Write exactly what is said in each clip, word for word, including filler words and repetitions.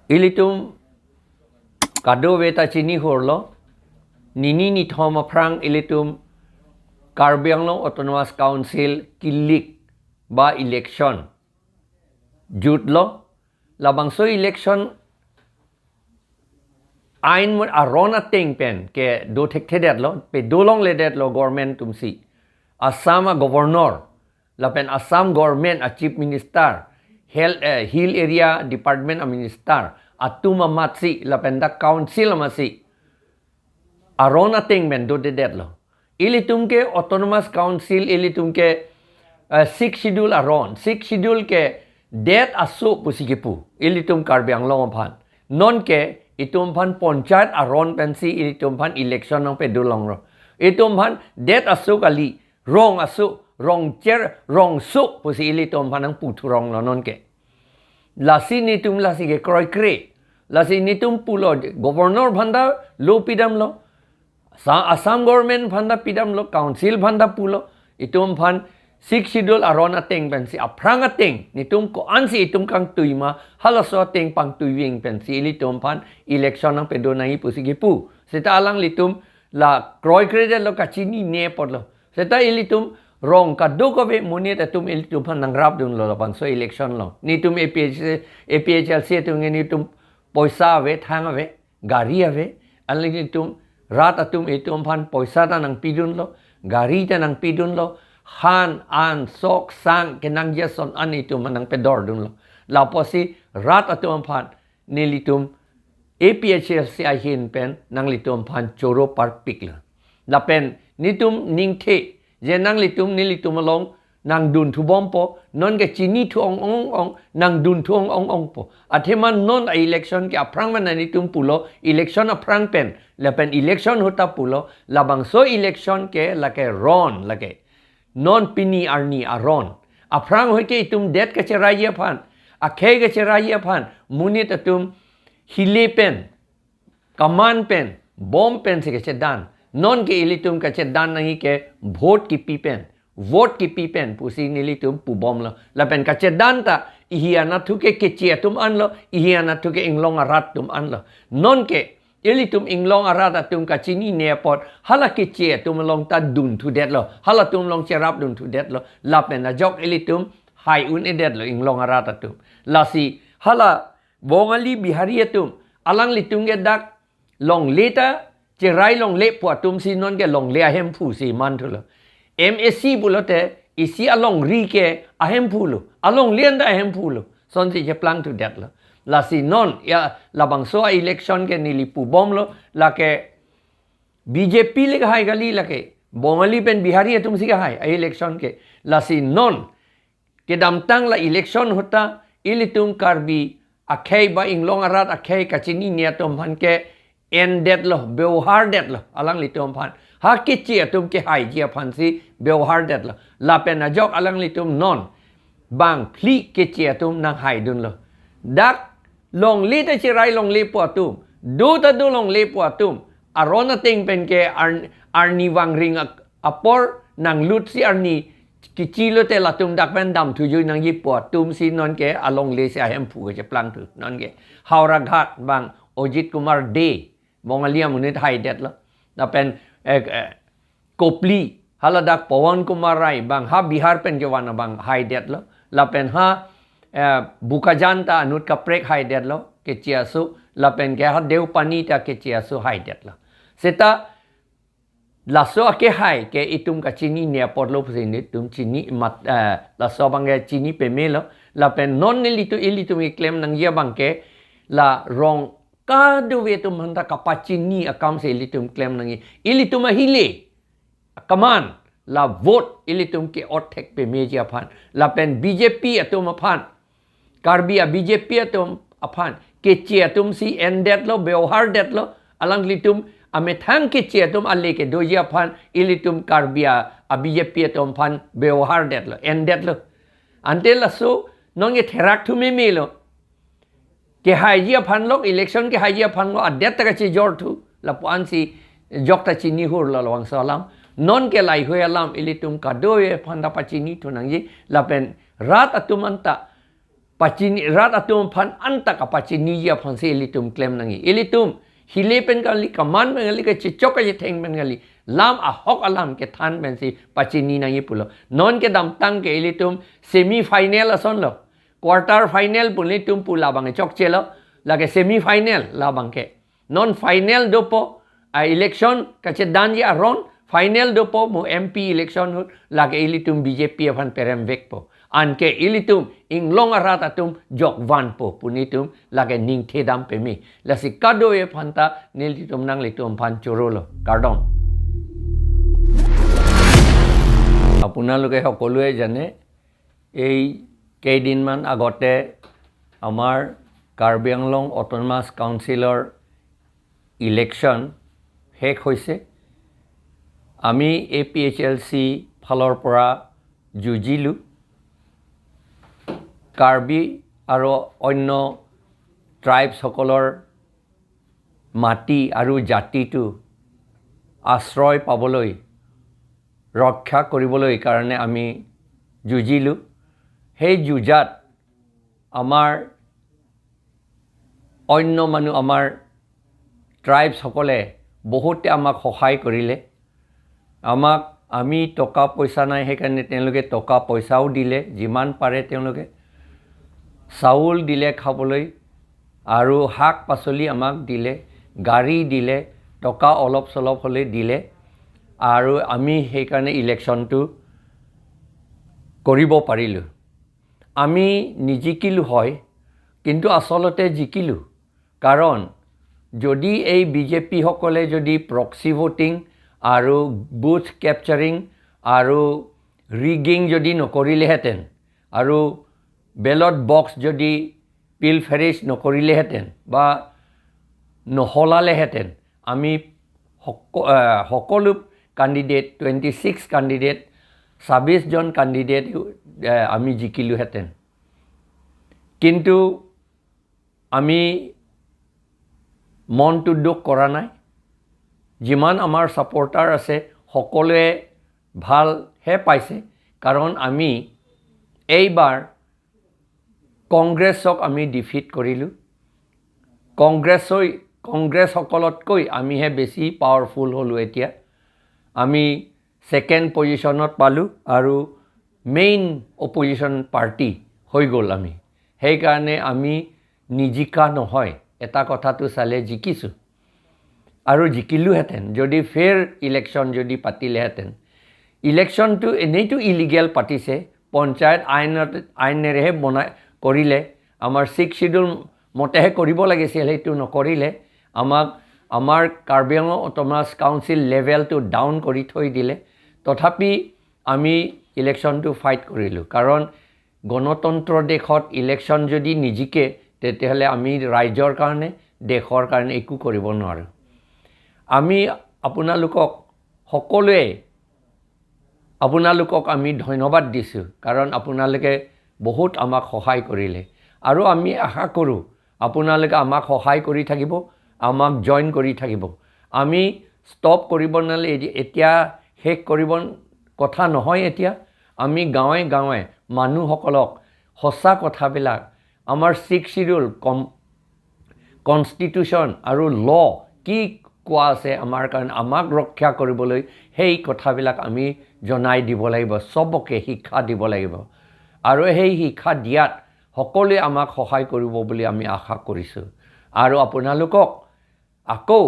Ilitum kadokave ta chinihurlo, nini nithom aphrang ilitum Karbi Anglong Autonomous Council kilik ba election jutlo, labangso election ain mun aron ateng pen kedo thekthedetlo, pedolongledetlo government atumsi. Assam a governor, lapen Assam government a chief minister, health, eh, hill area department a minister atum amatsi, lapen dak council amatsi aron ateng pen dodedetlo. Ilitum ke autonomous council, ilitum ke, eh, sixth schedule aron, sixth schedule ke det aso pusi kipu ilitum Karbi Anglong aphan. Nonke itum aphan panchayat aron pensi ilitum aphan election nangpedolonglo. Itum aphan det aso kali, rong aso, rong cher, rong so pusi ilitum aphan nangputhuronglo nonke. Lasi netum lasi kekroikre. Lasi netum pulo, governor aphan ta lo pidamlo, Sa-, Assam government aphan ta pidamlo, council aphan ta pulo, itum aphan sixth schedule aron ateng pensi, aphrang ateng netum ko-ansi itum kangtui ma, halaso ateng pangtuiving pensi ilitum aphan election nangpedo nangji pusi kipu. Seta alanglitum la kroikredetlo, kachinine apotlo. Seta ilitum rong kadokave monit atum ilitum aphan nangrapdunlo labangso election along. Netum A P H, A P H L C atum ke netum poisa ave, thang ave, gari ave, alanglitum rat atum itum aphan poisa ta nangpidunlo, gari ta nangpidunlo, han, an, sok, sang, kenangji ason an itum aphan nangpedordunlo. Lapusi rat atum aphan nelitum A P H L C ahin pen nanglitum aphan choro parpiklo. Lapen netum ningthe je nanglitum nelitum along nangdun thubompo, nonke chini thu ong ong ong, nangdun thu ong ong ongpo. Athema non a election ke aphrang pen netum pulo, election aphrang pen, lapen election ahut ta pulo, labangso election ke lake ron lake. Non pini arni aron. Aphrang ahut ke itum det kacheraiji aphan, akhei kacheraiji aphan, monit atum hile pen, kaman pen, bom pensi kachedan. Nonke ilitum kachedan nangji ke vote kipi pen, vote kipi pen pusi nelitum pubomlo. Lapen kachedan ta ihi anatthu ke Keche atum anlo, ihi anatthu ke inglong arat atum anlo. Nonke ilitum inglong arat atum kachinine apot hala Keche atum along ta dunthudetlo, halatum along cherapdunthudetlo. Lapen ajok ilitum hai un-edetlo inglong arat atum. Lasi hala Bongali, Bihari atum, alanglitum ke dak longle ta cherai longlepo atumsi nonke longle ahemphu si manthulo. M A C pulote isi alongri ke ahemphulo, alongle anta ahemphulo, sonsi cheplangthudetlo. Lasi non ya labangso a election ke neli pubomlo, lake B J P le kahai kali, lake Bongali pen Bihari atumsi kahai a election ke. Lasi non kedamtang la election ahut ta ilitum Karbi akhei ba inglong arat akhei kachinine atum aphan ke endetlo, beohardetlo alanglitum aphan. Ha Keche atum kehaiji aphansi beohardetlo. Lapen ajok alanglitum non bang phli Keche atum nanghaidunlo. Dak longle ta cherai longlepo atum, do ta dolonglepo atum, aron ateng pen ke ar-, arni vangring ak-, apor nanglutsi arni kichilote latum dak pen damthujui nangjipo atumsi nonke alongle si ahemphu kacheplangthu nonke. Howraghat bang Ajit Kumar Dey, Bongali amonit haidetlo. Lapen, eh, eh, Kopili, haladak Pawan Kumar Rai bang ha Bihar pen kevan abang haidetlo. Lapen ha, eh, Bokajan ta anut kaprek haidetlo, Keche aso. Lapen ke ha Deopani ta Keche aso haidetlo. Seta laso akehai ke itum kachinine apotlo pusi netum chini mat, eh, laso abang ke chini pamelo. Lapen non nelitum, ilitum keklem nangji abang ke la rong kadokave atum aphan ta kapachini akamsi ilitum klem nangji. Ilitum ahile, kaman, la vote ilitum ke-ot thek pameji aphan. Lapen B J P atum aphan, Karbi a B J P atum aphan, Keche atumsi endetlo, beohardetlo, alanglitum amethang Keche atum ale kedoji aphan, ilitum Karbi a, a B J P atum aphan beohardetlo, endetlo. Ante laso nonke therak thu memelo. Kehaiji aphanlo, election kehaiji aphanlo, adet ta kachejorthu, lapu-ansi jok ta chinihurlo labangso alam. Nonke laheihui alam ilitum kadokave aphan ta pachinithu nangji, lapen rat atum anta pachini, rat atum aphan anta kapachiniji aphansi ilitum klem nangji. Ilitum hile pen kali, kaman pen kali, kachechok kachetheng pen kali, lam ahok alam kethan pensi pachini nangji pulo. Non kedamtang ke ilitum semi final asonlo, quarter final pu ilitum pu labang chokchelo, lake semi final labang ke. Non final dopo, a election kachedanji aron final dopo, mo M P election ahut lake ilitum B J P aphan peremvekpo. Anke ilitum inglong arat atum jokvanpo pu nelitum lake ningthedam peme. Lasi kadokave aphanta nelitum nanglitum aphan chorolo. Kardom. আপোনালোকে সকলোৱে জানে, এই কেইদিনমান আগতে আমাৰ কাৰ্বি আংলং অট'নমাছ কাউন্সিলৰ ইলেকশ্যন শেষ হৈছে। আমি এ পি এইচ এল চি ফালৰ পৰা যুঁজিলোঁ। কাৰ্বি আৰু অন্য ট্ৰাইবছসকলৰ মাটি আৰু জাতিটো আশ্ৰয় পাবলৈ, ৰক্ষা কৰিবলৈ কাৰণে আমি যুঁজিলোঁ। সেই যুঁজাত আমাৰ অন্য মানুহ, আমাৰ ট্ৰাইবছসকলে বহুতে আমাক সহায় কৰিলে। আমাক, আমি টকা পইচা নাই, সেইকাৰণে তেওঁলোকে টকা পইচাও দিলে, যিমান পাৰে তেওঁলোকে চাউল দিলে খাবলৈ, আৰু শাক পাচলি আমাক দিলে, গাড়ী দিলে, টকা অলপ চলপ হ'লে দিলে, আৰু আমি সেইকাৰণে ইলেকশ্যনটো কৰিব পাৰিলোঁ। আমি নিজিকিলোঁ হয়, কিন্তু আচলতে জিকিলোঁ। কাৰণ যদি এই বি জে পিসকলে যদি প্ৰক্সি ভোটিং আৰু বুথ কেপচাৰিং আৰু ৰিগিং যদি নকৰিলেহেঁতেন আৰু বেলট বক্স যদি পিলফেৰিজ নকৰিলেহেঁতেন বা নসলালেহেঁতেন, আমি সক-, আহ, সকলো কেণ্ডিডেট, টুৱেণ্টি ছিক্স কেণ্ডিডেট, ছাব্বিছজন কেণ্ডিডেট, আহ, আমি জিকিলোহেঁতেন। কিন্তু আমি মনটো দুখ কৰা নাই। যিমান আমাৰ ছাপোৰ্টাৰ আছে, সকলোৱে ভালহে পাইছে, কাৰণ আমি এইবাৰ কংগ্ৰেছক আমি ডিফিট কৰিলোঁ। কংগ্ৰেছই, কংগ্ৰেছসকলতকৈ আমিহে বেছি পাৱাৰফুল হ'লোঁ এতিয়া। আমি ছেকেণ্ড পজিশ্যনত পালোঁ আৰু মেইন অপজিশ্যন পাৰ্টি হৈ গ'ল আমি। সেইকাৰণে আমি নিজিকা নহয়, এটা কথাটো চালে জিকিছোঁ আৰু জিকিলোহেঁতেন। যদি ফেয়াৰ ইলেকশ্যন যদি পাতিলেহেঁতেন, ইলেকশ্যনটো এনেইতো ইলিগেল পাতিছে, পঞ্চায়ত আইনত, আইনেৰেহে বনাই কৰিলে, আমাৰ ছিক্স শ্বিডিউল মতেহে কৰিব লাগিছিল, সেইটো নকৰিলে। আমাক, আমাৰ কাৰ্বি আংলং অট'নমাছ কাউন্সিল লেভেলটো ডাউন কৰি থৈ দিলে। তথাপি আমি ইলেকশ্যনটো ফাইট কৰিলোঁ, কাৰণ গণতন্ত্ৰ দেশত ইলেকশ্যন যদি নিজিকে, তেতিয়াহ'লে আমি ৰাইজৰ কাৰণে, দেশৰ কাৰণে একো কৰিব নোৱাৰোঁ। আমি আপোনালোকক সকলোৱে, আপোনালোকক আমি ধন্যবাদ দিছোঁ, কাৰণ আপোনালোকে বহুত আমাক সহায় কৰিলে। আৰু আমি আশা কৰোঁ আপোনালোকে আমাক সহায় কৰি থাকিব, আমাক জইন কৰি থাকিব। আমি ষ্টপ কৰিব নালাগে, এতি-, এতিয়া শেষ কৰিব কথা নহয়। এতিয়া আমি গাঁৱে গাঁৱে মানুহসকলক সঁচা কথাবিলাক, আমাৰ ছিক্স শ্বিডিউল কম, কনষ্টিটিউশ্যন আৰু ল কি কোৱা আছে আমাৰ কাৰণে, আমাক ৰক্ষা কৰিবলৈ, সেই কথাবিলাক আমি জনাই দিব লাগিব, চবকে শিক্ষা দিব লাগিব। আৰু সেই শিক্ষা দিয়াত সকলোৱে আমাক সহায় কৰিব বুলি আমি আশা কৰিছোঁ। আৰু আপোনালোকক আকৌ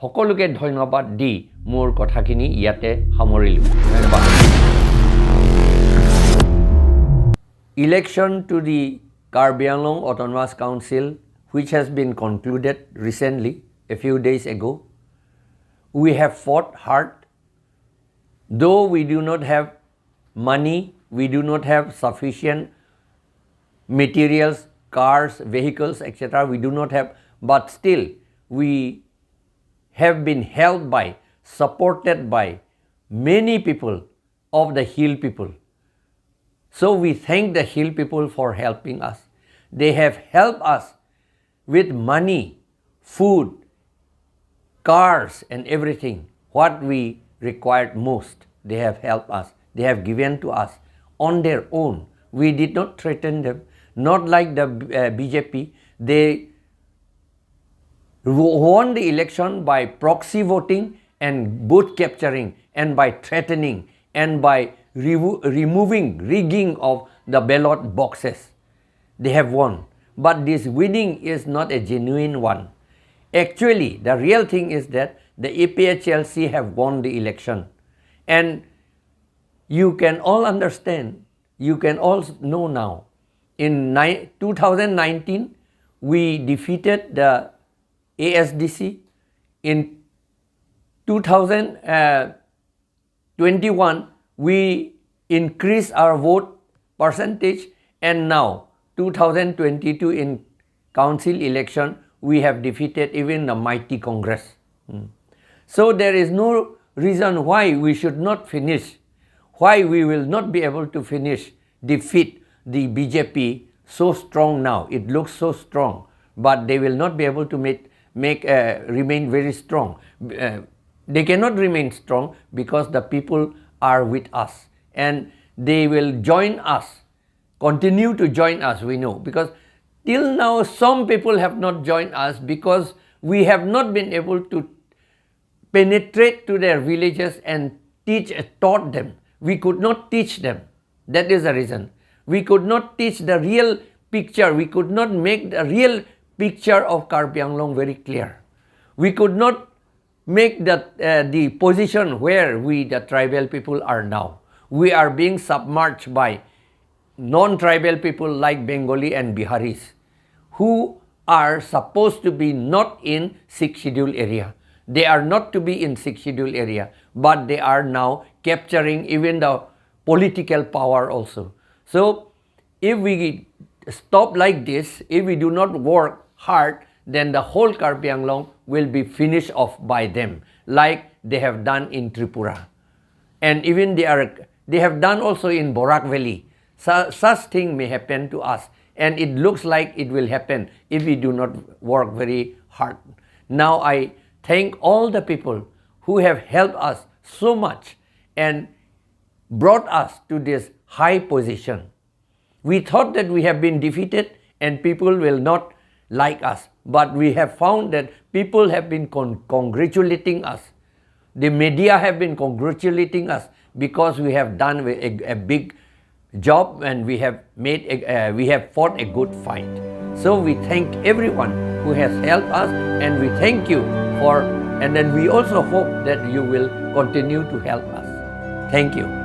সকলোকে ধন্যবাদ দি মোৰ কথাখিনি ইয়াতে সামৰিলোঁ। ধন্যবাদ। Election to the Karbi Anglong Autonomous Council, which has been concluded recently, a few days ago, we have fought hard. Though we do not have money, we do not have sufficient materials, cars, vehicles, et cetera, we do not have, but still we have been helped by, supported by many people of the hill people. So we thank the hill people for helping us. They have helped us with money, food, cars, and everything. What we required most, they have helped us. They have given to us on their own. We did not threaten them. Not like the uh, B J P, they wo- won the election by proxy voting and booth capturing and by threatening and by revo- removing rigging of the ballot boxes. They have won. But this winning is not a genuine one. Actually, the real thing is that the A P H L C have won the election. And you can all understand, you can all know now. In ni- two thousand nineteen, we defeated the A S D C. In two thousand, uh, twenty-one, we increase our vote percentage, and now two thousand twenty-two in council election, we have defeated even the mighty Congress. Hmm. So there is no reason why we should not finish, why we will not be able to finish, defeat the B J P so strong now. It looks so strong, but they will not be able to make, make uh, remain very strong. Uh, they cannot remain strong because the people are with us, and they will join us, continue to join us, we know, because till now some people have not joined us because we have not been able to penetrate to their villages and teach, taught them. We could not teach them. That is the reason. We could not teach the real picture. We could not make the real picture of Karbi Anglong very clear. We could not make the, uh, the position where we, the tribal people, are now. We are being submerged by non-tribal people like Bengali and Biharis, who are supposed to be not in Sixth Schedule area. They are not to be in Sixth Schedule area, but they are now capturing even the political power also. So, if we stop like this, if we do not work hard, then the whole Karbi Anglong will be finished off by them, like they have done in Tripura. And even they are, they have done also in Barak Valley. Su- such thing may happen to us, and it looks like it will happen if we do not work very hard. Now I thank all the people who have helped us so much and brought us to this high position. We thought that we have been defeated and people will not like us, but we have found that people have been con- congratulating us. The media have been congratulating us because we have done a, a big job and we have made a, uh, we have fought a good fight. So we thank everyone who has helped us, and we thank you for, and then we also hope that you will continue to help us. Thank you.